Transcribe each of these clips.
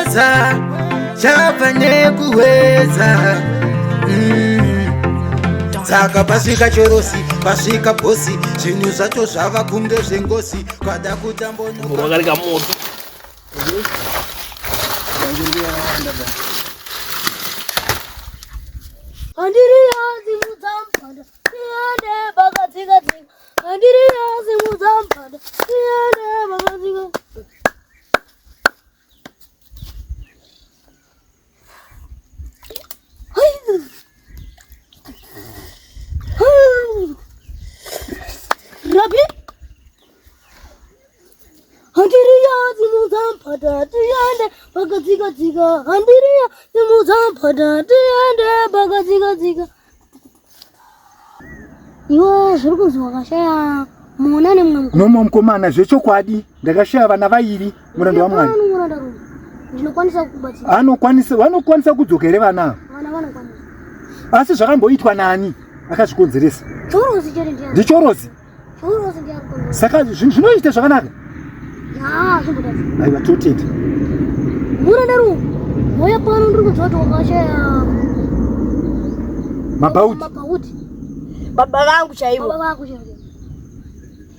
Hwedza chabva nekuhwedza. Saka pasvika chorosi, pasvika bosi, zvinhu zvacho zvava kunge zvengozi, kwada kutambonoka. Wakarika moto. Andiriyazi mudzambanda tiende pakatsika-tsika. Andiriyazi mudzambanda tiende pakatsika. Rabi Handiriya simudza mphata tiende pakatsika-tsika. Handiriya simudza mphata tiende pakatsika-tsika. Iwe zviri kunzi wakashaya muna nemumwe mukoma. Nomwe mukomana zvechokwadi ndakashaya vana vairi muranda waMwari. Pano muranda rume. Ndinokwanisa kukubatsira. Anokwanisa vanokwanisa kudzoka here vana ava? Vana vanokwanisa. Asi zvakamboitwa nani akazvikonzeresa? Chorosi chete ndiye. Ndichorosi. Saka zvinhu zvinoita zvakanaka. Aiwa totenda. Muradaru. Moya pano ndiri kunzwa kuti wakashaya mabhauti. Mabhauti. Baba vangu chaivo. Baba vako chaivo.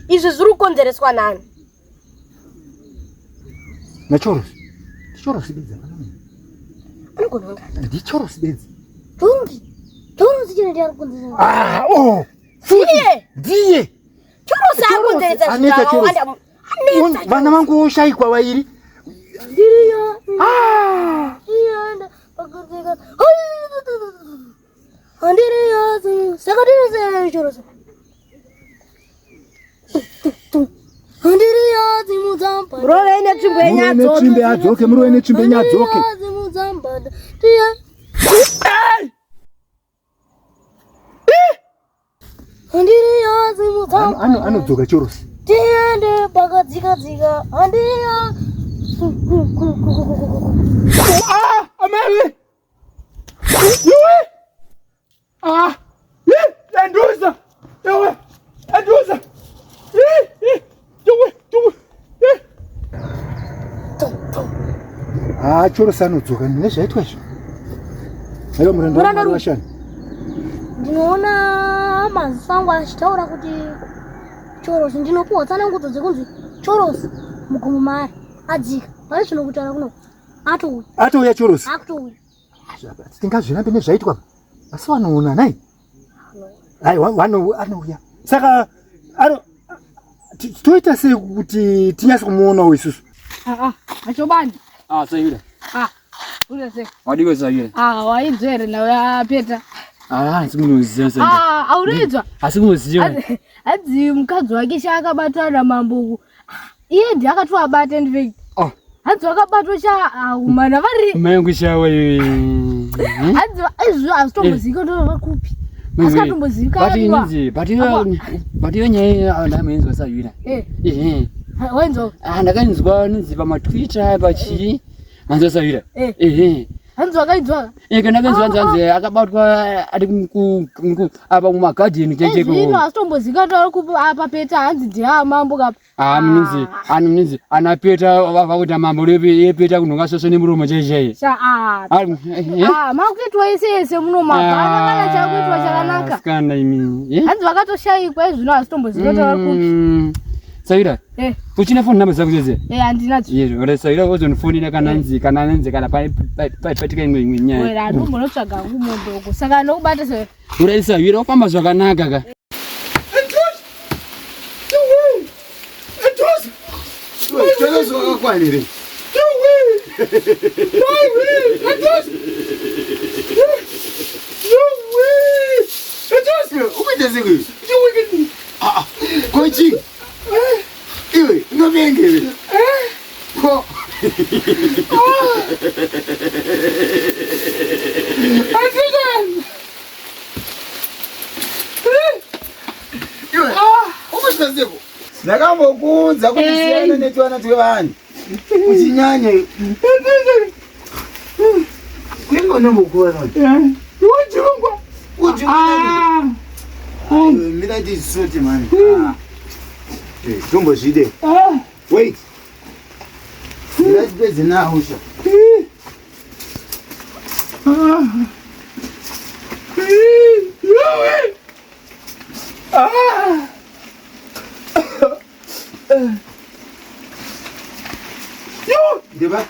Izvi zviri kukonzereswa nani? Nachorosi. Ndichorosi bedzi. Anogona kunge. Ndichorosi bedzi. Chorosi. Chorosi chete ndiye ari kukonzeresa. Ah, oh. Ndiye. Ndiye. Chorosi ari kukonzeretsa Aneta zvinhu Chorosi. zvakawanda. Anetsa. Vana vangu voshaikwa vairi. Ndiriyo. Ah! Tiende pakatsika. Handiriyo. Saka tiri chorosi. Handiriyo dzimudzamba. Murove netsvimbo yenyu Murove adzoke. netsvimbo adzoke, murove netsvimbo yenyu adzoke. Dzimudzamba. Tiye. Handiriyo dzimudzamba. Anodzoka chorosi. Tiende pakadzika-dzika. Handiriyo. Ah, amai. Iwe. Ah. Ih, Enduza. Iwe. Enduza. Ih, ih. Iwe, iwe. Ih. Ah, chorosi anodzoka nezvaitwa izvo. Aiwa muranda Muranda waMwari washani. Ndinoona maziso angu achitaura kuti chorosi ndinopuwa tsanangudzo dzekunzi chorosi mugomo maari adzika pari zvino kutaura kuno atouya Atouya chorosi. akutouya Tingazvirambe nezvaitwa asi vanoona nai. Aiwa anouya. Saka ano toita sei kuti tinyase kumuonawo isusu? Ah, achobani. Ah, Sayura. Ah, uri sei? Wadiwe Sayura. Ah, wainzwa here nhau yapeta? Ah, asi kunoziva Sayura. Ah, auridzwa. Asi kunoziva. Hanzi mukadzi wake sha akabatwa namambo uku. Iye ndiye akatoabata in fact. Ah. Hanzi vakabatwa sha ahumana vari. Mai yangu shawa iwe. Hanzi izvo hazvitombozivika kuti vava kupi. Asikatombozivikanwa. But inzi, but iyo nyaya ndamainzwa Sayura. Eh. Eh. Wainzwa? Ah, ndakainzwa ninzi pamatwitter pachii. Manzwa Sayura. Eh. Eh. Hanzi wakainzwa? Eh, kana ndakanzwa hanzi hanzi akabatwa ari ku apa mumagadheni checheko. Zvino hazvitombozivika kuti vari kupi apa peta hanzi ndiye amambo kapa. Ah, munonzi, ano munonzi, ana peta vakuita mambo lepeta kunhonga svosvo nemuromo chaichai. Sha ah. Ah, eh? Ah, makuitwa ese ese muno mabhana kana chakuitwa chakanaka. Sikana imi. Eh? Hanzi vakatoshaikwa izvino hazvitombozivika kuti vari kupi. Saira. Eh. Uchine phone number dzako dzese? Eh, handinadzo. Yes, ora Saira wozondifonera kana nzi kana nzi kana paitika imwe imwe nyaya. Wera andombonotsvaga hangu mombe uko. Saka nokubata Saira. Ora Saira wafamba zvakanaka ka. Chorosi wakakwanire. Ukuita sei? Ah, kochi. Iwe, unopenga iwe. Ko. Iwe, ukuita sei? Ndakambokuudza kuti siyana netwana twevanhu. Uchinyanya. Kuinga unombokuwa nani? Ujungwa. Ujungwa. Mira ndizisote mani. Eh, tombozvide. Wait. Mira tipedze nawo sha. Ndeva.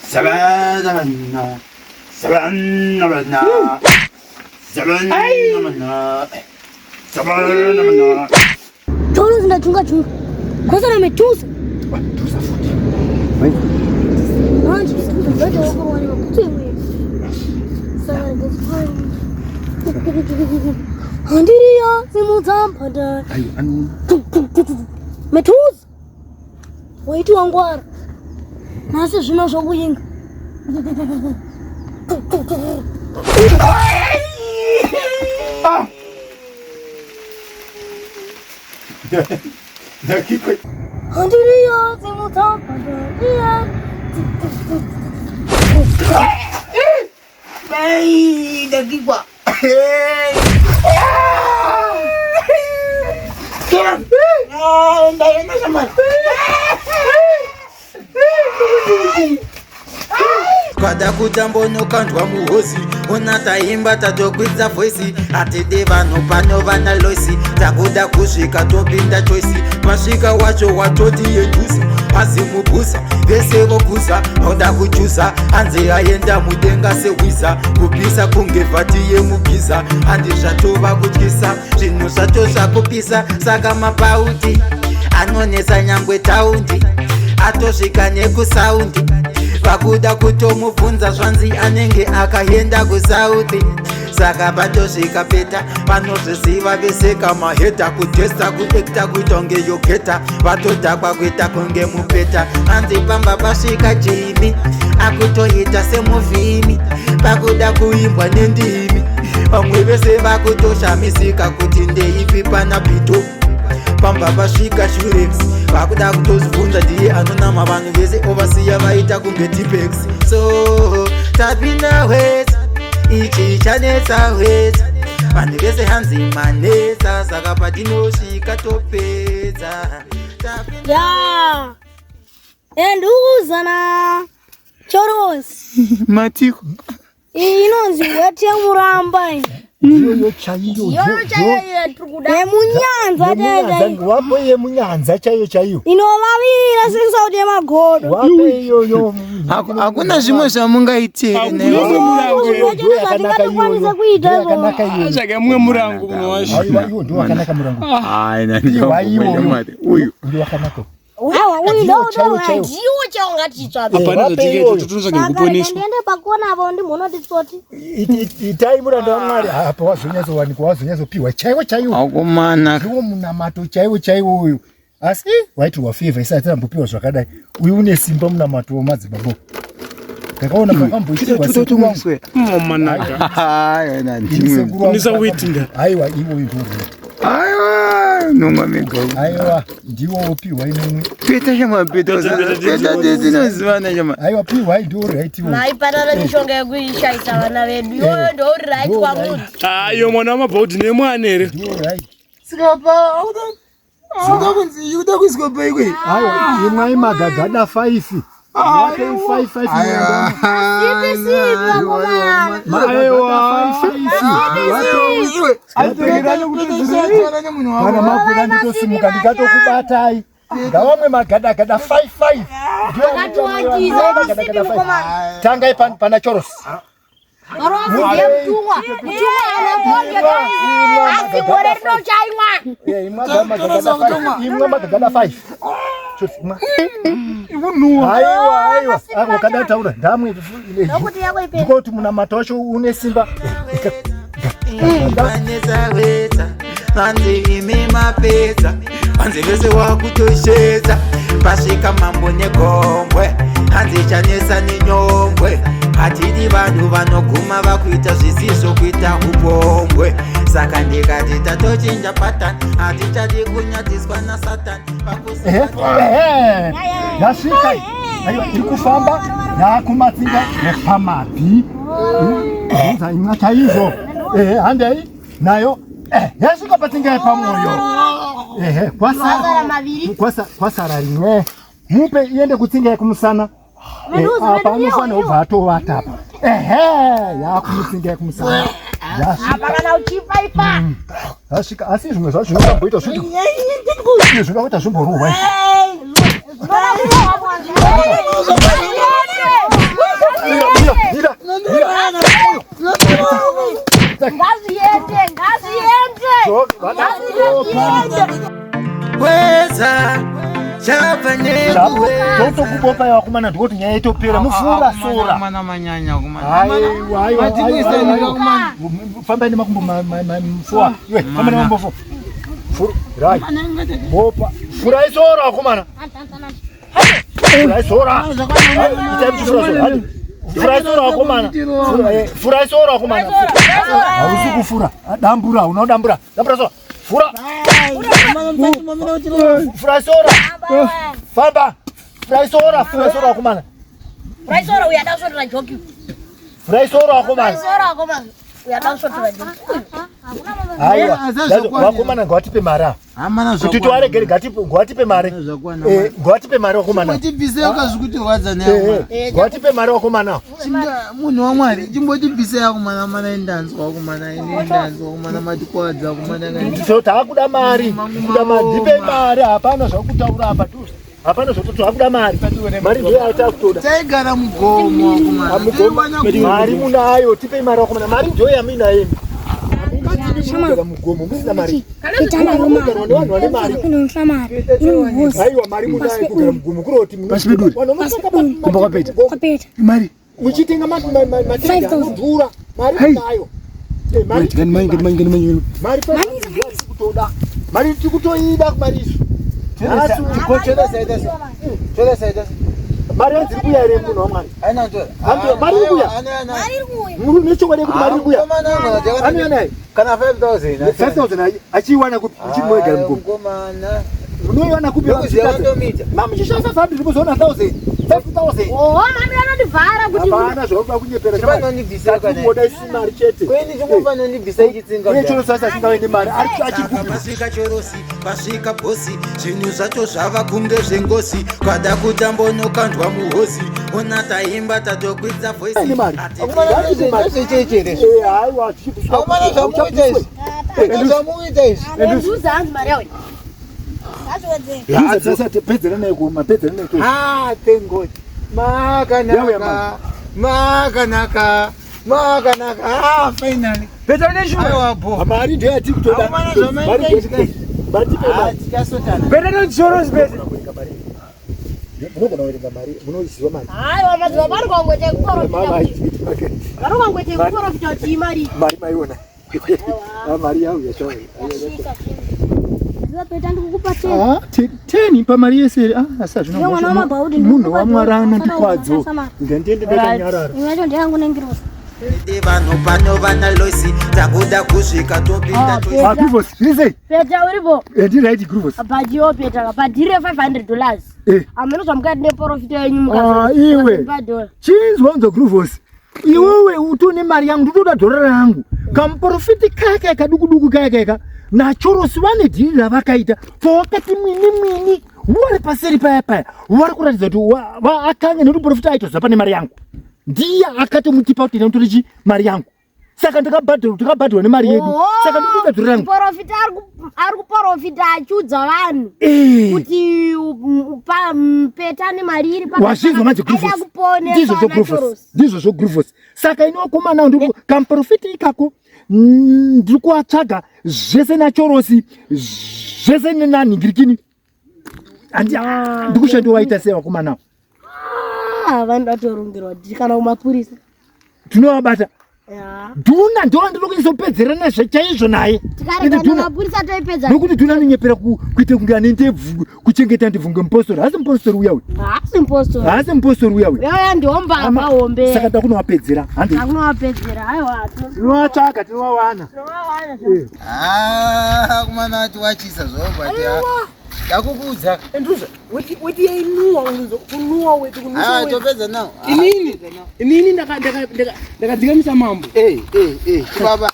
Seven, seven, seven, seven, Chorosi ndachunga chunga. Kwasara metusa. Tusa futi. Manje tusa ndaita wakurwa nemabhutsu imwe. Saka ndazifai. Handiriya simudza mhandara. Ayo anoona. Metusa. Waiti wangwara. Nhasi zvino zvokuyinga. Ndakikwe. Handiriya simudza mhandara. Ei, ndakikwa. Kwada kutambonokandwa muhozi ona taimba tatokwidza voisi hatidi vanhu pano vana loisi takuda kusvika topinda choisi pasvika wacho watoti yejusi azimugusa vese voguza oda kuchuza hanzi aenda mudenga sehwiza kupisa kunge vhati yemugiza handi zvatova kutyisa zvinhu zvacho zvakupisa saka mapauti anonetsa nyangwe taundi atosvika nekusaundi vakuda kutomubvunza zvanzi anenge akaenda kusauti saka patosvika peta vanozviziva vese kamahedha kutesta kuekta kuita kunge yogeta vatodhakwa kuita kunge mupeta hanzi pamba pasvika jimi akutoita semuvhimi pakuda kuimbwa nendimi vamwe vese vakutoshamisika kuti ndeipi pana pito pamba pasvika shurex vakuda kutozvibvunza ndiye anonama vanhu vese ovasiya vaita kunge tipex so tapinda wetsa ichi chanetsa wetsa vanhu vese hanzi manetsa saka patinosvika topedza Tapinda Ya. Enduzana. Chorosi. Matiko. Iyi inonzi weti yemuramba iyi. Iyoyo chaiyo. Iyoyo chaiyo yatiri kuda. Yemunyanza Yemunyanza chaiyo. wapo yemunyanza chaiyo chaiyo. Inovavira sesauti yemagodo. Wape iyoyo. Hakuna zvimwe zvamungaitire Mumwe murango here? Ndiyo yakanaka Zvatingatokwanisa iyoyo. kuita Ndiyo yakanaka iyoyo. Tsvage mumwe murango munhu wacho. Aiwa iwo ndiwo wakanaka murango. Aiwa uyu. Ndiwo wakanaka. Aiwa uyu Ndiwo ndo chaiwo chaiwo. Ndiwo chaiwo ngatitsvaga. Hapana Wape zvatingaita iyoyo. tototsvaga Saka rega kuponeswa. ndiende pakona apo ndimhonoti tsoti. Itai muranda waMwari apa wazonyatsowanikwa wazonyatsopiwa chaiwo chaiwo. Akomana. Ndiwo munamato chaiwo chaiwo uyu. Asi waitirwa favor isati ambopiwa zvakadai. Uyu une simba munamato wamadzibaba. Ndakaona pakamboitirwa sekuru wangu. Momanaka. Aiwa Ini nandimwe. sekuru wangu Unisa waitinga. Aiwa iwo ndiwo right. Aiwa nonga mega. Aiwa ndiwo wopiwa imwe. Peta chama peta. Peta tinozivana chama. Aiwa piwa ndiwo right iwo. Maipanana mishonga yekuishaisa vana vedu. Iyoyo ndo uri right Ndiwo kwamuri. right. Ah, iyo mwana wamabhaudhi nemwana here? Ndiwo right. Saka pa auda kunzi uda kuiswa paikwe. Aiwa imwai magagada 5. Wape 5 5 Aiwa. Aiwa. Kana makuda nditosimuka ndikatokubatai. Ngavamwe magadagada 5 5. Akatiwakiza, Magadagada 5. Tangai pana chorosi. Varozi yemutumwa. Mutumwa anabonge. Asi gore rinochaimwa. Eh, imwa magagada 5. Imwa magagada 5. Chorosi imwa. Aiwa aiwa. Ako kada taura ndamwe. Ndokuti yako ipere. Ndiko kuti munamato wacho une simba. Vanetsa wetsa vanzi imi mapedza vanzi vese wakutoshedza pasvika mambo negombwe hanzi chanetsa nenyombwe hatidi vanhu vanoguma vakuita zvisizvo kuita upombwe saka ndikati tatochinja patani hatichadi kunyadziswa nasatani Ehe, ehe. Yasvika iyi. Aiwa iri kufamba yakumatsinga nepamabvi. Unza imwa chaizvo. Ehe, handei nayo. Eh, yasvika patsinga yepamwoyo. Ehe, kwasara maviri. kwasara rimwe. Mupe iende kutsinga yekumusana. Eh, apa anofanira kubva atovata apa. Ehe, yakumutsinga yekumusana. Apa kana uchifa ifa. Asvika asi zvimwe zvacho zvinokamboita zviti. Zvinoda kuita zvimborohwa izvi. Ngazviende, ngazviende. Ngazviende. Weza chabva nekuweza. Totokubopa yawakumana ndikuti nyaya itopera mufura sora. Mana manyanya kumana. Aiwa aiwa. Matibwisa aiwa, kumana. Fambai nemakumbo four. Iwe famba nemakumbo four. Furai. Bopa. Furai sora wakomana. Furai sora. Itai muchifura sora. Hadi. Furai sora wakomana. Furai sora wakomana. Hausi kufura. Dambura, unodambura. Dambura sora. Fura. Furai sora. Famba. Furai sora, furai sora wakomana. Furai sora uya da joki. Furai sora wakomana. Furai sora wakomana. Uya da sora joki. Aiwa. Wakomana ngawatipe mari ava. Kuti tiwaregere ngawatipe mari. Ngawatipe mari wakomana. Chimbotibvisei kazvikutirwadza naye. Ngawatipe mari wakomana. Munhu waMwari chimbotibvisei akomana mana indanzwa akomana ini ndanzwa akomana matikwadza akomana. So taakuda mari. Kuda mari. Ndipe mari hapana zvakutaura apa tu. Hapana zvokuti taakuda mari. Mari ndiyo yatakutoda. Taigara mugomo akomana. Mari munayo tipe mari wakomana. Mari ndiyo yamuinayo imi. Kugara mugomo musina mari. Kugarwa nevanhu vane mari. Aiwa mari munayo kugara mugomo kuroti Pasi peduri. Kumba kwapeta. Kwapeta. Mari. Muchitenga matenda anodhura. Mari munayo. Mari mari mari mari. Mari kutoda. Mari tikutoida mari isu. Mari yadziri kuya here munhu waMwari? Mari iri kuya. Muri nechokwadi kuti mari iri kuya. Anouya naye. Kana 5000. 5000 achiiwana kupi? Muchimwegara mugomo. Munoiwana kupi? Mamuchishandisa 500 muzoona 1000. 5000. Oho, mari anondivhara kuti Hapana zvauri kunyepera. Chifanonibvisa isu mari chete. Kweni chingofanonibvisa ichitsinga. Uye choro sasa asingave nemari achiri kupi? Pasvika chorosi, pasvika bosi, zvinhu zvacho zvava kunge zvengozi. Kwada kutambonokandwa muhozi, ona taimba tatokwidza voice. Ane mari. Zvechechere. Aiwa zvichibviswa. Akomana zvamuita izvi. Zvamuita izvi. Enduza hanzi mari yawe. Pedzera naye kuma, pedzera naye kuma. Ah, thank God. Makanaka. Makanaka. Makanaka. Ah, finally. Peta neshuwa. Aiwa bo. Mari ndiyo yatiri kutoda. Akomana zvamaita izvi guys. Ah, tichasotana. Peta nechorosi peta. Munogona kuverenga mari, munoziva mari. Aiwa madzibaba vari kwangoita Mama kuporofita. Vari kwangoita kuporofita kuti imari. Mari maiona. Mari yauya chauya. Peta ndikukupa teni. Ah, teni pamari yese ah, asi hazvina Iwe mwana wamabhaudi munhu waMwari anondikwadzo. Ngandiende ndakanyarara. Imwe yacho ndeyangu nengirosi. Vanhu pano vana losi, takuda kusvika topinda toisi. Ah, Gruvos, ndiri Peta uripo. Ndiri right Gruvos. Bhajiwo peta ka bhadhire $500. Eh. Ameno zvamukati neprofita yenyu Ah, iwe. dola. Chinzwa unzo Gruvos. Iwewe utone mari yangu nditoda dhora rangu. Kamuprofiti kaya kaduku duku kaya kaya nachorosi vane dhiri ravakaita fawakati mwini mwini wari paseri paya paya wari kuratidza kuti akanya nekuti muprofita aitoziva pane mari yangu ndiye akatomutipa kuti nditore chi mari yangu saka ndakabhadharwa nemari yedu saka ndikutoda dhora rangu Muprofita ari kuprofita achiudza vanhu kuti peta nemari iri wazvizwa manje Ada kuponesa ndizvo ana zvo Chorosi. ndizvo zvo saka ini wakomana ndiri kamuprofita ikako ndiri kuatsvaga zvese nachorosi zvese nenanhingirikini ndikushandi waita sei vakomana Ah, vanhu vatorongerwa dhiri kana kumapurisa. tinovabata Ya. dhuna ndova ndiri kunyatsoupedzerana chaizvo naye Tikarega Ende Dhuna- mapurisa toipedza. nokuti dhuna anonyepera kuita kunge ane ndebvu kuchengeta ndebvu ngemupostori haasi mupostori uya uyu Haasi mupostori. haasi mupostori uya uyu Uya ndiwo mbavha hombe. saka takunovapedzera handi Takunovapedzera. Aiwa. tinovatsvaga tinovawana Tinovawana. Ah, kumana ati wachisa zvobva takukuudza. Enduza, weti yainuwa kunuwa wetu kunuwa Ah, wetu. topedza now. Inini ndakadzikamisa mambo. Eh, eh, eh, baba.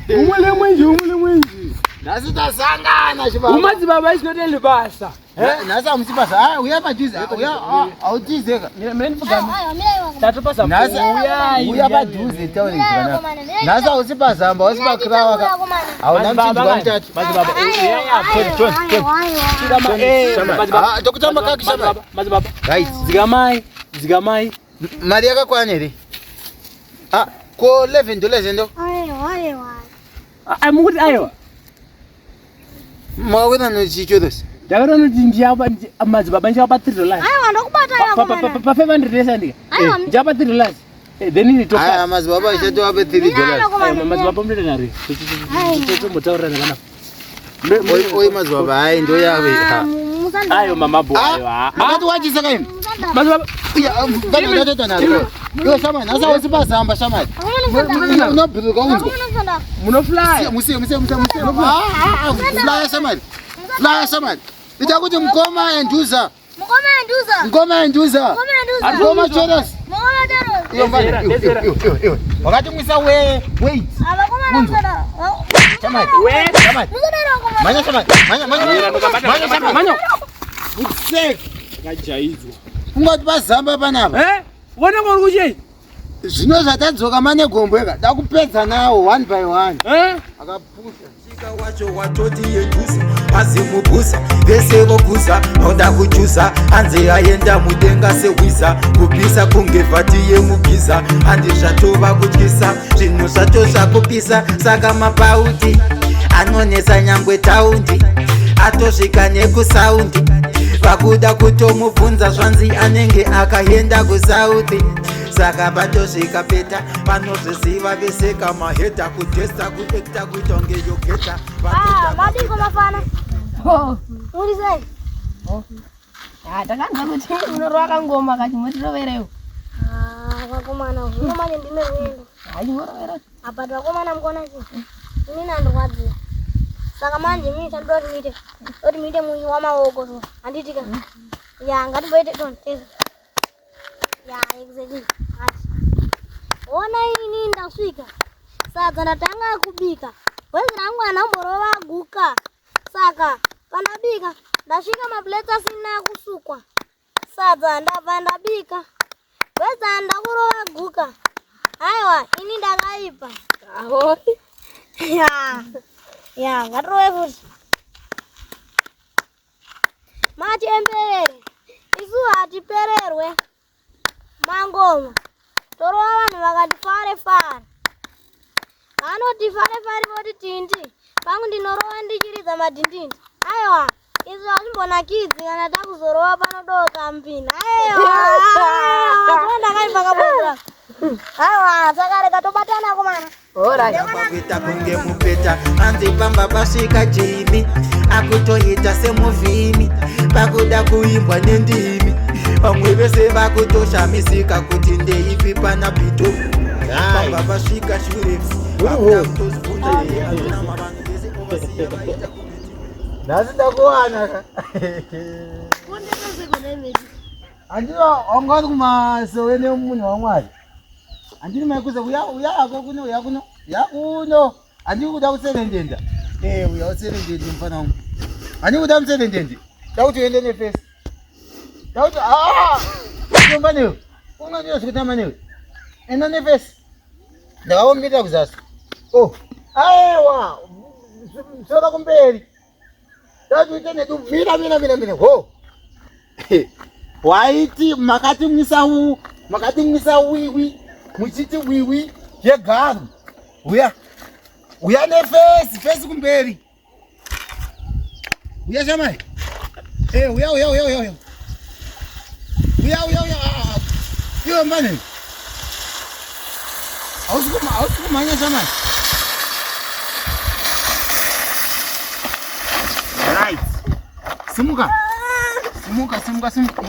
Umwe lemwenji, umwe lemwenji. Nhasi tasangana chibaba. Umadzibaba is not a basa. Nhasi hamusi basa. Ah, uya padhuze. Uya hautizeka. Tatopasa. Nhasi uya padhuze taure zvakanaka. Nhasi hausi pazamba, hausi pakrawa ka. Hauna muchinjikwa mutatu. Madzibaba. Ah, tokutamba kaki shamari. Madzibaba. Right. Dzikamai. Dzikamai. Mari yakakwana here? Ah, ko 11 dollars endo. Aiwa, aiwa. Ah, mukuti aiwa. Mawina nochichorosi. Ndakaona kuti ndiyapa madzibaba ndichapa 3 dollars. Aiwa, ndokubata Pa vakomana. pa 500 yese andika. Aiwa. Ndichapa 3 dollars. Then ini toka. Aya madzibaba ichatovape 3 dollars. Aiwa madzibaba munoita nari. Tombotaurira nakanaka. Oi madzibaba hayi ndoyave. Ayo mama bo ayo. ah. Makati wachisa kaini. Madzibaba Vanhu naro. Iwe shamani, nhasi hausi pazamba shamani. Unobhuruka unzwa. munofly. Musiye, musiye, musiye, musiye. Ah, ah, ah, Flyer shamani. Flyer shamani. Ita kuti mukoma enduza. Mukoma enduza. Mukoma enduza. Mukoma enduza. Mukoma choros. Mukoma choros. Iwe mfana, iwe, iwe, iwe, iwe. Wakati mwisa we, wait. Avakomana musadaro. Shamani. Shamani. Musadaro vakomana. Manya shamani. Manya, manya. Manya shamani. Manyo. Good Yakajaidzwa. Ungati pazamba panapa. Eh? Wona ngori kuchei? Zvino zvatadzoka mane gombo eka. Dakupedza nawo one by one. Eh? Akapusa. Chika wacho watoti yejusa azimugusa vese voguza vauda kujuza hanzi aenda mudenga sehwiza kupisa kunge vhati yemugiza handi zvatova kutyisa zvinhu zvacho zvakupisa saka mapauti anonetsa nyangwe taundi atosvika nekusaundi vakuda kutomubvunza zvanzi anenge akaenda kusauti saka patosvika peta vanozviziva vese kamahedha kutesta kuekta kuita kunge yogeta Ah, madiko mafana. Muri sei? Ah, takanzwa kuti unorova kangoma kachimotiroverewo. Ah, vakomana, zvino manje ndine rwendo. Achimorovera. Apa vakomana mukona chi. Ini nandorwadziwa. Saka manje mimi chandoda kuti muite. Kuti muite munyu wamaoko so. Handiti ka. Ya, ngatimboite don tese. Ya, exactly. Right. Ona ini ndasvika. Sadza ndatanga kubika. Bwezi rangu anamborova guka. Saka pandabika ndasvika maplates asina kusukwa. Sadza ndabva ndabika. Bwezi ndakurova guka. Aiwa, ini ndakaipa. Aho. Ya. Ya, ngatirove futi. Machembere, isu hatipererwe. Mangoma, torova vanhu vakati fare fare. Vanoti fare fare voti tindi. Pangu ndinorova ndichiridza madhindindi. Aiwa, izvi hazvimbonakidzi kana takuzorova panodoka mpina. Aiwa, ndakaipa kabonza. Aiwa, saka rega tobatana komana. Kuita kunge mupeta hanzi pamba pasvika jimi akutoita semuvhimi pakuda kuimbwa nendimi vamwe vese vakutoshamisika kuti ndeipi pana pito pamba pasvika shure vakuda kutozibvunza vanhu vese ovasiya vaita Nhasi ndakuwana ka. Handina wanga uri kumasowe nemunhu waMwari. Handini maikuza uya uya ako kuno uya kuno uya kuno. Handini kuda kuserendenda. Eh uya userendende mfana wangu. Handini kuda muserendende. Da kuti uende nefesi. Da kuti ah! Tomba newe. Ungandiyo zvekutamba newe. Enda nefesi. Ndakaomira kuzasi. Oh. Aiwa. Sora kumberi. Dati uite nedu mira mira mira mira ho. Waiti makati mwisa u makati mwisa wiwi muchiti wiwi yegaru. Uya. Uya nefesi fesi kumberi. Uya shamai. Eh uya uya uya uya uya. Uya uya uya. Ah, ah. Iwe mbane. Hausi kuma hausi kumhanya shamai. Right. Simuka. Simuka, simuka, simuka.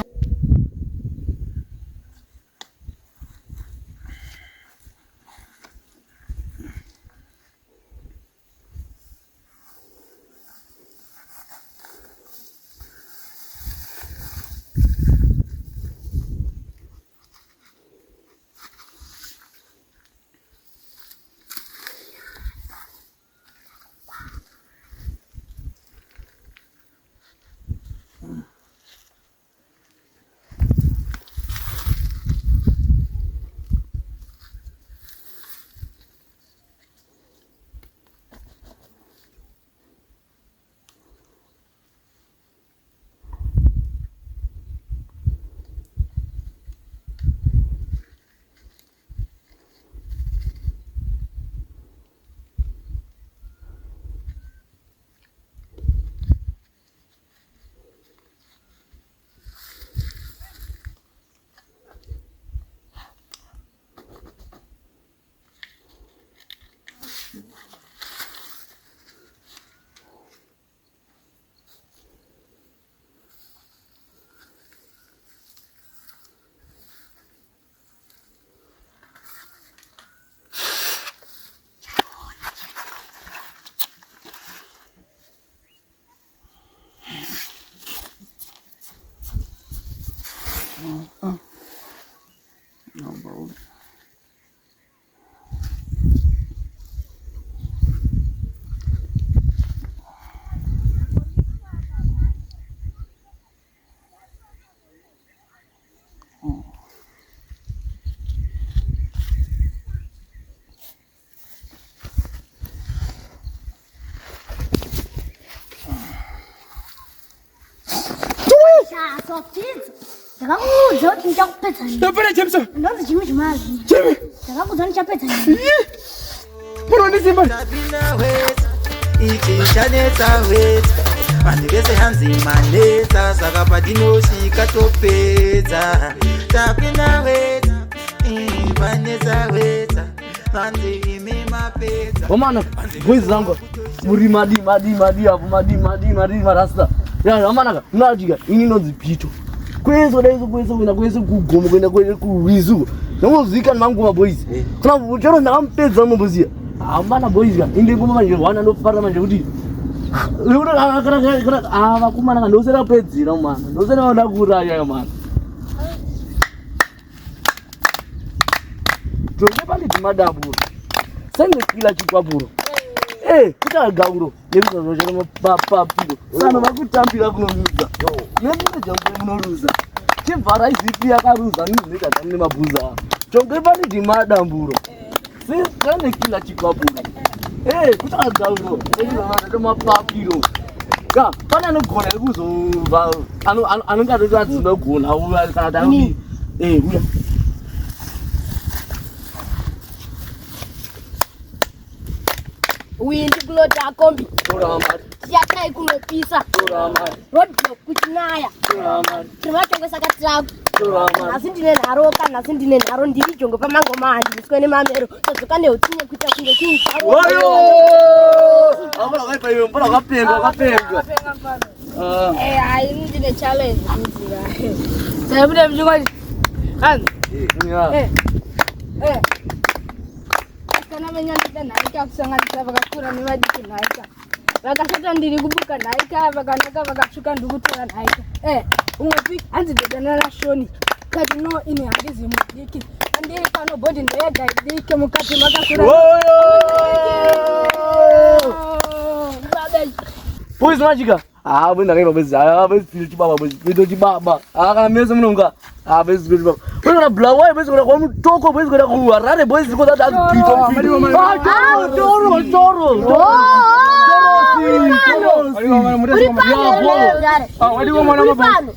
Shasopfidza. Ndakakuudza kuti ndichakupedza nini. Ndapera Jameson. Ndonzi Jimmy Jimazi. Jimmy. Ndakakuudza ndichapedza nini. Munondisimba. Tapinda wetsa, ichi chanetsa wetsa vanhu vese hanzi manetsa saka patinosvika topedza tapinda wetsa ii, panetsa wetsa vanzi imi mapedza Wamana, boys zangu muri madi madi madi apo madi madi madi marasta. Ya wamana ka mnajika ini nonzi Pito. Kwese dai kwese kuenda kwese kugomo kuenda kwese kuwizu. Ndongozika mangu ma boys. Kana chero ndakamupedza mumboziya. Amana boys ka inde ngoma manje wana ndofara manje kuti Lekuti kana kana ah vakomana ka ndosera pedzira mwana. Ndosera vada kuuraya mwana. Tonde pane timadaburo. Senge kila chikwapuro. Eh, kuta gauro nekuzozvochera mapapiro. Sano vakutambira kunoruza. Nemune jongwe munoruza. Chivhara izipi yakaruza nizinoita dzamune mabhuza. Jongwe pane timadamburo. Senge kila chikwapuro. Eh, kuta gauro nekuzozvochera mapapiro. Ka, pane anogona ekuzova anonge atoti adzinogona uya kana kuti anodii. Eh, uya. Windi kulota kombi. Tora mari, Tichatai kunopisa. tora mari, Roadblock kuchinaya. tora mari, Tiri matongesa katiraku. tora mari. Nhasi ndine nharo ka nhasi ndine nharo ndiri jongo pamangoma handiswe nemamero. Tadzoka neutsinye kuita kunge kuinzaro. Wayo! Mbona wakaipa iwe, mbona wakapenga, wakapenga. Ah. Eh, hayi ndine challenge nzira. Sasa mchungaji. Anzi. Yeah. Eh. Eh. Kana venyandida nhaika kusanganisa vakakura nevadiki nhaika. Vakashata ndiri kubuka nhaika, vakanaka vakatsvuka ndiri kutora nhaika. Eh, umwepi hanzi ndodana naShoni. Kati no ini handizi mudiki. Andiri pano bhodhi ndeyega idiki mukati makakura. Wayo! Babe. Boys majika. Ah, boys ndakaipa boys. Ah, boys pilo chibaba boys. Pilo chibaba. Ah, kana mese munonga. Ah, boys pilo chibaba. Boys kana Bulawayo, boys kana kwaMutoko, boys kana kuHarare, boys ko that pito pito. Ah, choro, choro, choro. Uri pano here, Uri pano.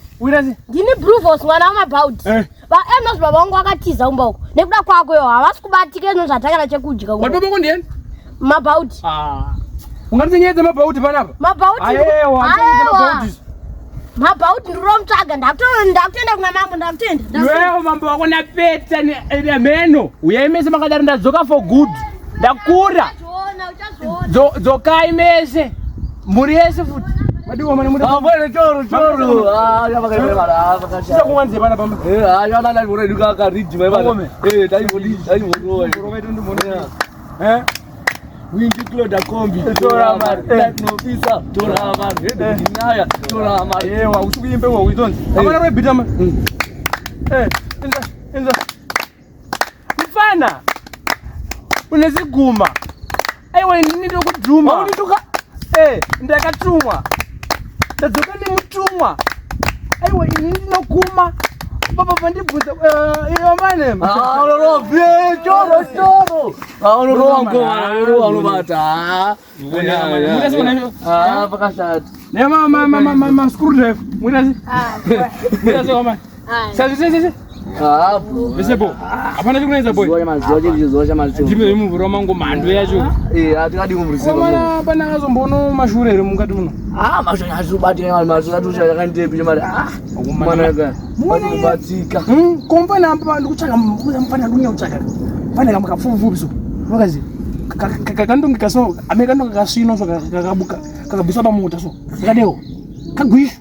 Ndini Bruvos mwana wamabhaudhi. VaEnos baba vangu vakatiza kumba uko. Nekuda kwako yo havasi kubatika izvo zvatakana chekudya kumba. Wati baba ndiani? Mabhaudhi. Ah. Ungandinyedza mabhauti panapa? Mabhaudhi. Ayewa, Ayewa. mabhauti. Mabhaudhi ndiri mutsvaga ndakutoenda kuna mambo ndakutoenda. Iwewe mambo wako napeta nemeno. Uyai mese makadaro ndadzoka for good. Ndakura. Uchazoona, uchazoona. Dzokai mese. Mhuri yese futi. Madiwa mana muda. Ah, boys choro, choro. Ah, yakaipa mara, ah, vakashaya. Sisa kuwanze panapa. Eh, ah, yana ndaiona duka karidhi mai Ngome. bana. Eh, taivodi, taivodi. Eh? Wingi Claude Kombi, Tora mari. Tinopisa, tora mari. Eh. Ndinaya, tora mari. Ewa, usikuimbe wa uitonzi. Amana roibita ma. Eh, inza, inza. Mfana. Uneziguma. Aiwa ndini ndokudhuma. Wakunituka? Eh, ndakatumwa. Ndadzoka nemutumwa. Aiwa ini ndinokuma. Baba vandibvunza eh iwe mane. Ah, unorova, eh, choro, choro. Ah, unorova ngoma, unorova, unobata. Ah, ah, pakashata. Ne ma ma ma ma ma, ma screwdriver. Mwita Ah, Mwita soma. Sasa sasa sasa. Ah, Bese bo. Hapana chikunetsa boy. zuwa chamazuwa chiri zuwa chamazuwa. Ndime muvhuro mangu mhando yacho. Eh, hatingadi kumurisipa. Komana pana akazomboona mashure here mukati muno. Ah, mashure azvibati mashure atusha yakandepi chimari. Ah, mwana ka. Mubatsika. Komfana apa ndikutsvaka mufana ndikunya kutsvaka. Fana kamwe kapfupi so. Wakazi. Kakandonge kaso, ame kandonge kasvino so kakabuka kakabviswa pamota so. Kadewo. Kagwishu.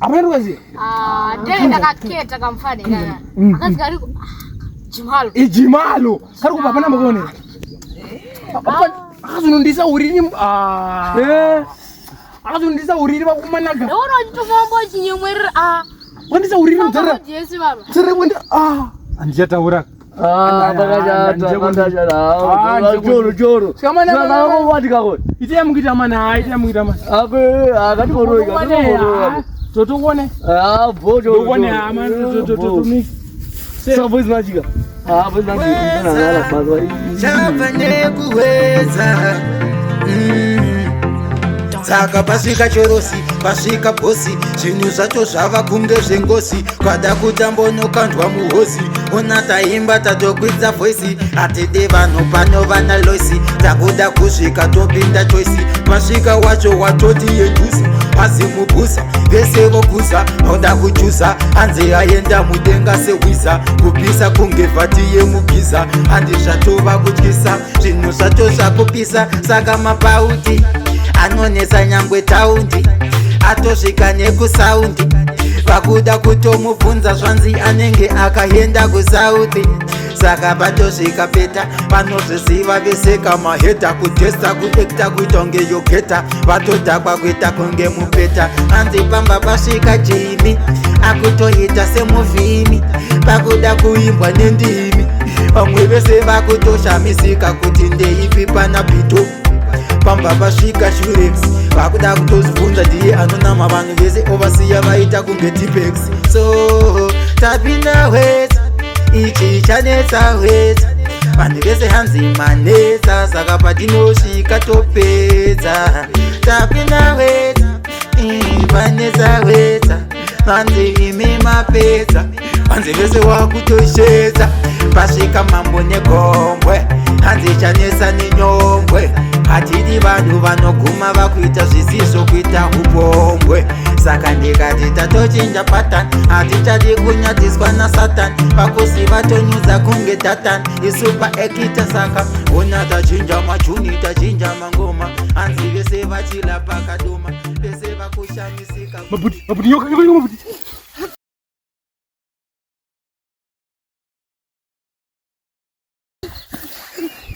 Hapana ndikuziya. Ah, ndenge ndakaketa kamfane kana. Akazi kari Jimalo. Ijimalo. Kari kubva pana makaonera. Akazonondisa uriri. Ah. Eh. Akazonondisa uriri vakumanaka. Ndaona uchitofamba uchinyemwerera. Ah, Wandisa uriri mudzarira. Jesu baba. Tsere wenda. Ah. Handichataura. Ah, pakashata, pakashata. Ah, choro, choro. Sikamana- Saka kako. Itai mukuita mana, itai mukuita mana. Ape, akatikoroi, akatikoroi. Totokone. Ah, bo choro. Tokone ama totomi. Saka boys majika. Ah, boys majika. Chabva nekuwedza. Saka pasvika chorosi, pasvika bhosi, zvinhu zvacho zvava kunge zvengozi. Kwada kutambonokandwa muhozi, ona taimba tatokwidza voisi. Hatidi vanhu pano vana loisi, takuda kusvika topinda choisi. Pasvika wacho watoti yejusi, pasi mubhusa, vese vokuza, voda kuchuza. Hanzi aenda mudenga sehwiza, kupisa kunge vhati yemugiza. Handi zvatova kutyisa, zvinhu zvacho zvakupisa. Saka mapauti anonetsa nyangwe taundi, atosvika nekusaundi. Vakuda kutomubvunza zvanzi anenge akaenda kusauti. Saka patosvika peta vanozviziva vese kamahedha, kutesta kuekta kuita kunge yogeta, vatodhakwa kuita kunge mupeta. Hanzi pamba pasvika jimi akutoita semuvhimi, pakuda kuimbwa nendimi. Vamwe vese vakutoshamisika kuti ndeipi pana pito. Pamba pasvika shurex, vakuda kutozvibvunza ndiye anonama vanhu vese ovasiya vaita kunge tipex. So tapinda wetsa, ichi chanetsa wetsa, vanhu vese hanzi manetsa. Saka patinosvika topedza. Tapinda wetsa, panetsa wetsa, vanzi imi mapedza, vanzi vese wakutoshedza. Pasvika mambo negombwe, hanzi chanetsa nenyombwe. Hatidi vanhu vanoguma vakuita zvisizvo, kuita upombwe. Saka ndikati tatochinja pattern, hatichadi kunyadziswa nasatan. Vakusi vatonyudza kunge datan, isu paekita. Saka ona tachinja machuni, tachinja mangoma, hanzi vese vachilapa kadoma, vese vakushamisika. Mabuti, mabuti, nyoka, nyoka, nyoka, mabuti.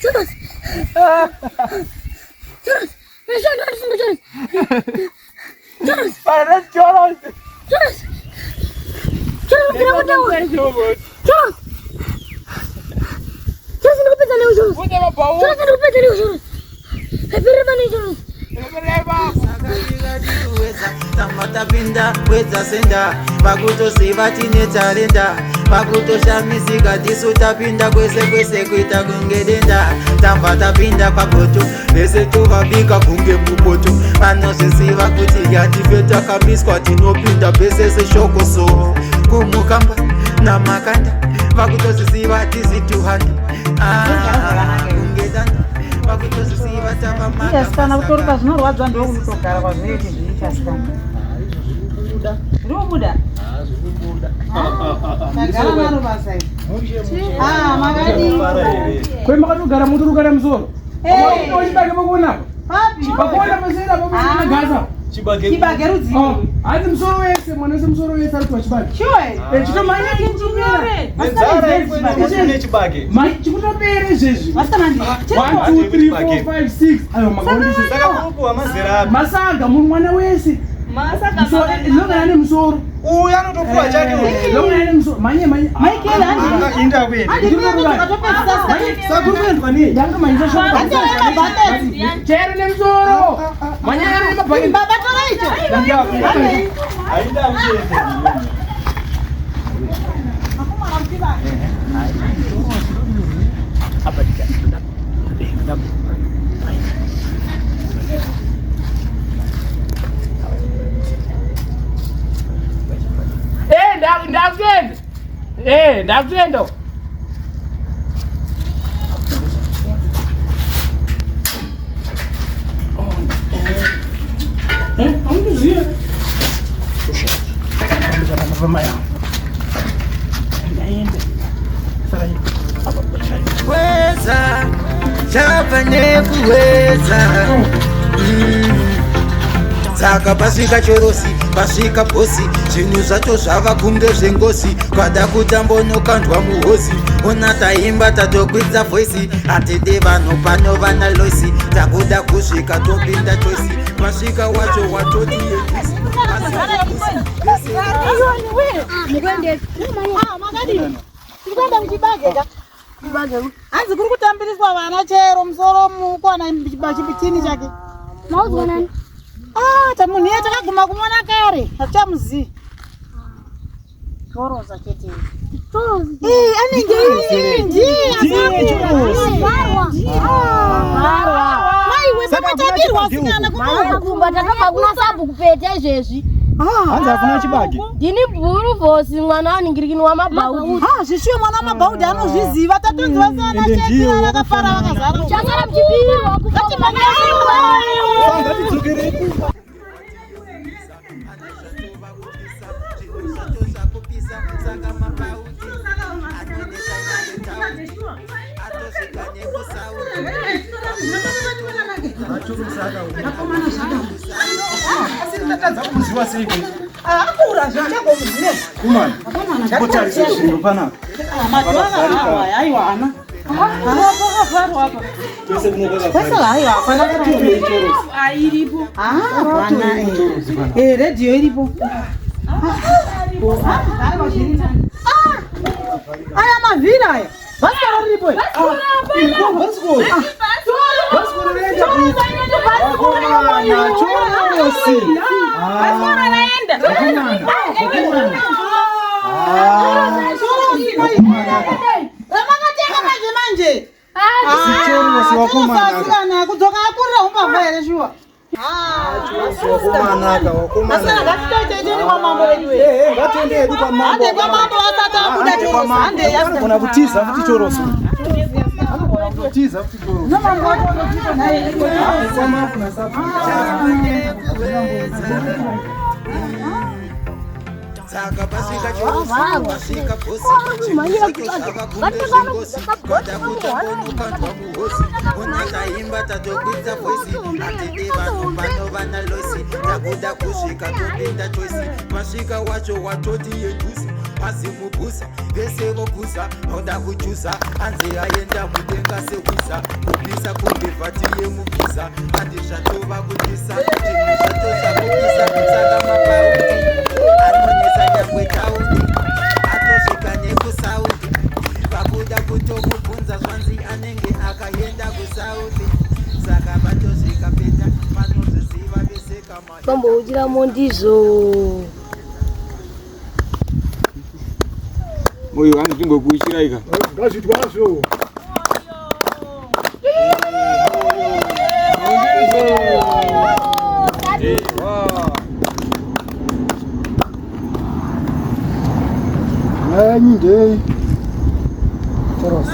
Chorus! Chorus! Chorus! Chorus! Para chorus. Chorus! Chorus! Chorus! Chorus! Chorus, ndikupedza newe Chorus! Chorus, ndikupedza newe Chorus! Pepere pane Chorus! Tamba tapinda wedza senda, vakutoziva tine tarenda, vakutoshamisika tisu tapinda kwese kwese kuita kunge denda. Tamba tapinda pagoto, vese tovabika kunge mupoto. Vanozviziva kuti yative takamiswa, tinopinda pese seshoko. So kumukamba namakanda, vakutozviziva tizi 200 kunge danda, vakutozviziva tava. Asikana, kutoruka zvinorwadza, ndokunotogara kwazvinoiti zviita asikana. Zvinobuda. Tagara naro basa iri. Ah, makadii? Kwe makatogara mutorukana musoro. Chibage pakuona. Papi? Pakuona pasera pakuona gaza. Chibage rudzii? Hanzi musoro wese, mwana wese musoro wese ari kuwa chibage. Sure. Chitomanya. Chibage. Chikutopera izvezvi. Vasikana ndi. 1 2 3 4 5 6. Ayo makaondisa. Saka kurupuwa mazera api? Masaga munhu mwana wese. Longana nemusoro. Uyu anotopuwa chake uyu. Longana nemusoro. Manye manye. Michael handi. Inda kuenda. Handi kuya Saka kuri kuendwa nei? Ndanga manyisa shoko. Handitorei mabhaketi. Chero nemusoro. Manyana nemabhaketi. Baba tora icho. Haida kuenda. Eh, ndakuenda. Eh, ndakuenda. Eh, angiziva. Ndaenda. Sara Weza chabva nekuwedza. Saka pasvika chorosi, pasvika bhosi, zvinhu zvacho zvava kunge zvengozi. Kwada kutambonokandwa muhozi, ona taimba tatokwidza voisi. Hatidi vanhu pano vana loisi, takuda kusvika topinda choisi. Pasvika wacho watoti yejusi. Makadii? Tiri kuenda kuchibage ka. Hanzi kuri kutambiriswa vana chero musoro mukwana chini chake. Maudzwa nani? Ah, tamunhu iye takaguma kumona kare, hatichamuzivi. Chorosa chete. Chorus. Eh, anenge iye ndiye asakura. Varwa. Mai we. iwe pakatabirwa sikana kumba takabva kuna sabhu kupeta izvezvi. Hanzi hakuna chibage. Ndini bhuruvhosi mwana waningirikini wamabhaudhi. Ah, zvishuwe mwana wamabhaudhi anozviziva tatonzi vasana chepi vakafara vakazara. Chasara muchibirwa Tatadza kumuziva sei kwezi? Akura zvachagomuziva. Kumana. Kotarisa zvinhu panapa. Madhora awa aiwa ana. Pakavharwa apa. Kwese kuno Kwese kwakavharwa. aiwa hapana Ah, iripo. Ah, hapana. Eh, radio iripo. Aya mavhiri aya. Bhasikoro riripo iri. Bhasikoro. Bhasikoro raenda kupi? Vakomana, chorosi. Bhasikoro raenda. Ramakatenga manje manje. Chorosi wakomana. Asikana kudzoka akurira umbavha here shuwa. Wakomanaka, wakomana. Asikana ngatitoite tiende kwamambo wedu we. Eh, eh, ngatiende hedu kwamambo. Hande kwamambo asati abuda Hande chorosi. kwamambo. Hande Anogona kutiza futi chorosi. Anogona kutiza futi chorosi. Namambo wacho anotiza naye. Kwamambo nasabu. Saka pasvika chorosi pasvika bhosi zvinhu zvava kunge zvingosi kwada kuta muhosi unataimba tatokwidza voisi hatidi vanhu pano vana losi takuda kusvika topinda choisi pasvika wacho watoti yejusi azimubhusa vese vokuza voda kuchuza anzi aenda mudenga sehwiza kupisa kunge vhati yemugiza handi zvatova kutisa zvinhu zvato zvakupisa saka mapauti anonetsa nyangwe taundi atosvika nekusaudi vakuda kutomubvunza zvanzi anenge akaenda kusaudi saka vatosvika peta vanozviziva vese kama Pambouchiramo ndizvo. Moyo wangu tingokuuchiraika. Ngazvitwazvo. Nyanyi ndei. Chorosi.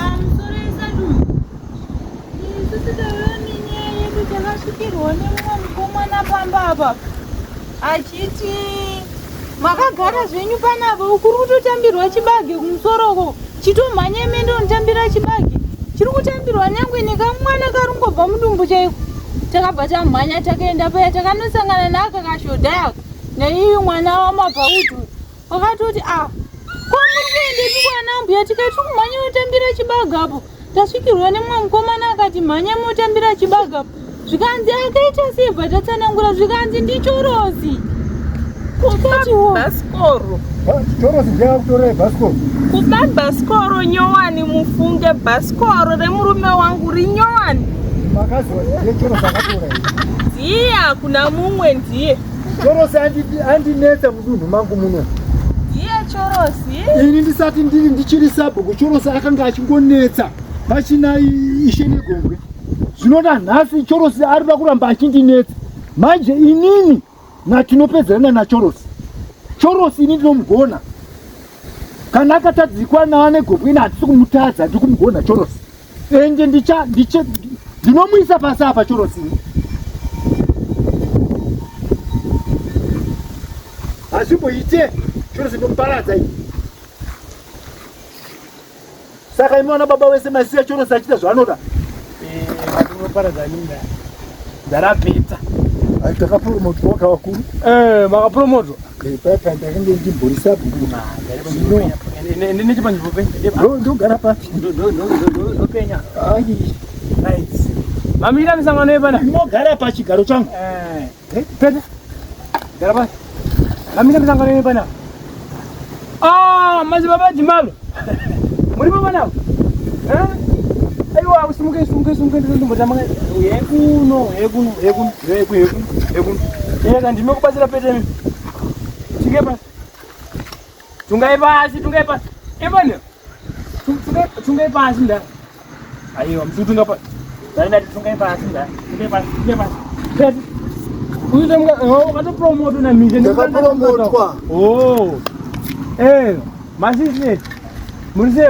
Isusu taiva nenyaya yedu takasvikirwa nemumwe mukomana pamba apa achiti makagara zvenyu panapa kuri kutotambirwa chibage kumusoroko chitomhanya imende unotambira chibage chiri kutambirwa nyangwe nekamwana karungobva mudumbu chaiko takabva tamhanya takaenda paya takanosangana naaka kashodha yaka neiyu mwana wamabhaudhu wakatoti a ko muri kuendepi kwana mbuya tikati kumhanya unotambira chibage apo tasvikirwa nemumwe mukomana akati mhanya munotambira chibage apo zvikanzi akaita sei bva tatsanangura zvikanzi ndichorosi Kuba bhasikoro. Chorosi ndeyakakutorai bhasikoro. Kuba bhasikoro nyowani mufunge bhasikoro remurume wangu rinyowani. Makaziwa ndiye chorosi akatora here. Ndiye hakuna mumwe ndiye. Chorosi andinetsa mudunhu mangu muno. Ndiye chorosi. Ini ndisati ndiri ndichiri sabhuku chorosi akanga achingonetsa pachina ishe negombwe. Zvinoda nhasi chorosi ari kuda kuramba achindinetsa. Manje inini natinopedzerana nachorosi. Chorosi ini ndinomugona. Kana akatadzikwa naane gombwe ini hatisi kumutadza ndiri kumugona chorosi. Ende ndicha ndiche ndinomuisa pasi apa chorosi ini. Hazvimboite chorosi ndomuparadza ini. Saka imi vana baba vese masiya chorosi achiita zvaanoda. Unoparadza nini? Ndarapeta. Takapromotwa kavakuru. Eh, makapromotwa. Paipa ndakange ndimbori sabhuku. Zvino Nechipanzvimbo penyu. ndogara papi? Ndopenya. Ai. Right. Mamira misangano yepana. Ndinogara pachigaro changu. Eh, peta. Gara pasi. Mamira misangano yepana. Ah, madzibaba Jimalo. Muripo panapa? Eh? Aiwa, usimuke, usimuke, usimuke ndinombotamba. Yekuno, yekuno, yekuno, yekuno, yekuno. Yeka ndime kubatsira pete imi. Tungai pasi. Tungai pasi, tungai pasi. Ebane. Tungai, tungai pasi nda. Aiwa, msutunga pasi. Ndati tungai pasi ndati. Tungai pasi, tungai pasi. Pete. Uite mga oh ukatopromotwa na mije. Ndakapromotwa. Oh. Eh, masisi. Muri sei?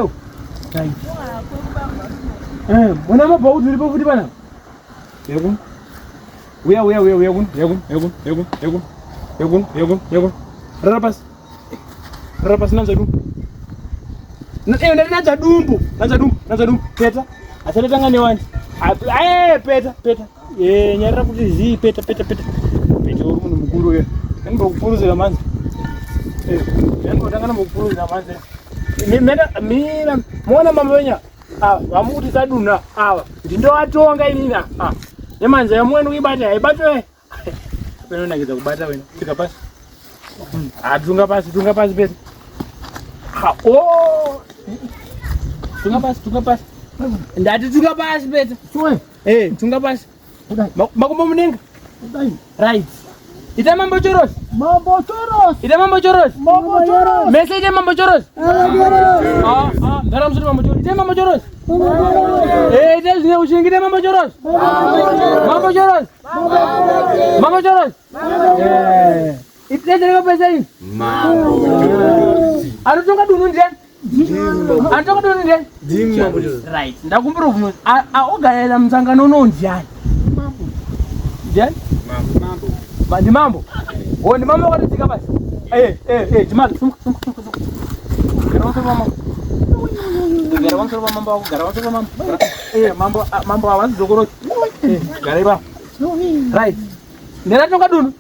Right. Eh, mwana mabhauti uripo futi pana. Yego. Uya uya uya uya kuno, uya kuno, uya kuno, uya kuno, uya kuno. Uya kuno, uya kuno, uya kuno. Rara pasi. Rara pasi nanzva dumbu. Eh, ndati nanzva dumbu. Nanzva dumbu, nanzva dumbu. Peta. Asati newani. Eh, peta, peta. Eh, nyarara kuti zii, peta, peta, peta. Peta uri munhu mukuru uyo. Ndambokupuruzira manje. Eh, ndambotanga ndambokupuruzira manje. Mina mina muona mama wenya. Ah, vamuti saduna ava. Ndindovatonga inini ah. Nemanza yamweni kuibata haibatwe. Panonakidza kubata wena. Tsika pasi. Ah, tunga pasi, tunga pasi pese. Ha, oh. Tunga pasi, tunga pasi. Ndati tunga pasi pese. Eh, tunga pasi. Makumbo munenga. Right. Ita mambo chorosi. Mambo chorosi. Ita mambo chorosi. Mambo chorosi. Mese ite mambo chorosi. Ah, ah, ndara musoro mambo chorosi. Ite mambo chorosi. Eh, ite zvine ushingi ite mambo chorosi. Mambo chorosi. Mambo chorosi. Eh. Ite zvine pesa ini. Mambo chorosi. Anotonga dunhu ndiani? Anotonga dunhu ndiani? Ndimi mambo chorosi. Right. Ndakumbira kubvunza. Aorganiza musangano uno ndiani? Ndiani? Mambo. Ndi mambo. Oh, ndi mambo wakatodzika pasi. Eh, eh, eh, chimaka, sumuka, sumuka, sumuka, sumuka. Gara pamusoro pamambo. Gara pamusoro pamambo wako, gara pamusoro pamambo. Eh, mambo, ah, mambo havanzi dzokoroti. Eh, gara ipapo. Right. Nderatonga dunhu.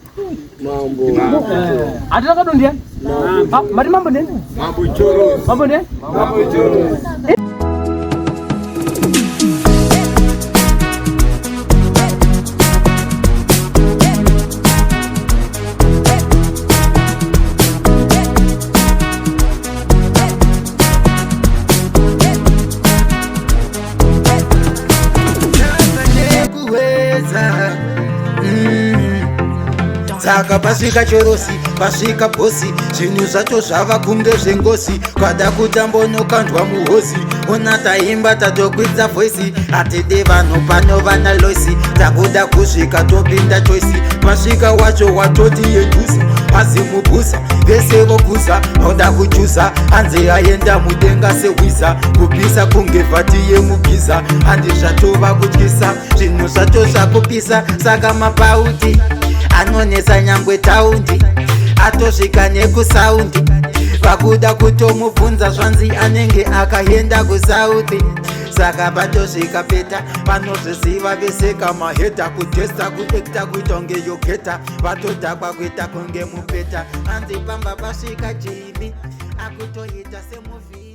Mambo. Eh, atotonga dunhu ndiani? Ah, mati mambo ndiani? Mambo chorosi. Mambo ndiani? Mambo chorosi. Nekuwedza. Saka pasvika chorosi pasvika bhosi zvinhu zvacho zvava kunge zvengozi kwada kutambonokandwa muhozi ona taimba tatokwidza voisi hatidi vanhu pano vana loisi takuda kusvika topinda choisi pasvika wacho watoti yejusi azimubhusa vese vokuza voda kuchuza hanzi aenda mudenga sehwiza kupisa kunge vhati yemugiza handi zvatova kutyisa zvinhu zvacho zvakupisa saka mapauti anonetsa nyangwe taundi atosvika nekusaundi vakuda kutomubvunza zvanzi anenge akaenda kusauti saka patosvika peta vanozviziva vese kamahedha kutesta kuekta kuita kunge yogeta vatodhakwa kuita kunge mupeta hanzi pamba pasvika jimi akutoita semuvi.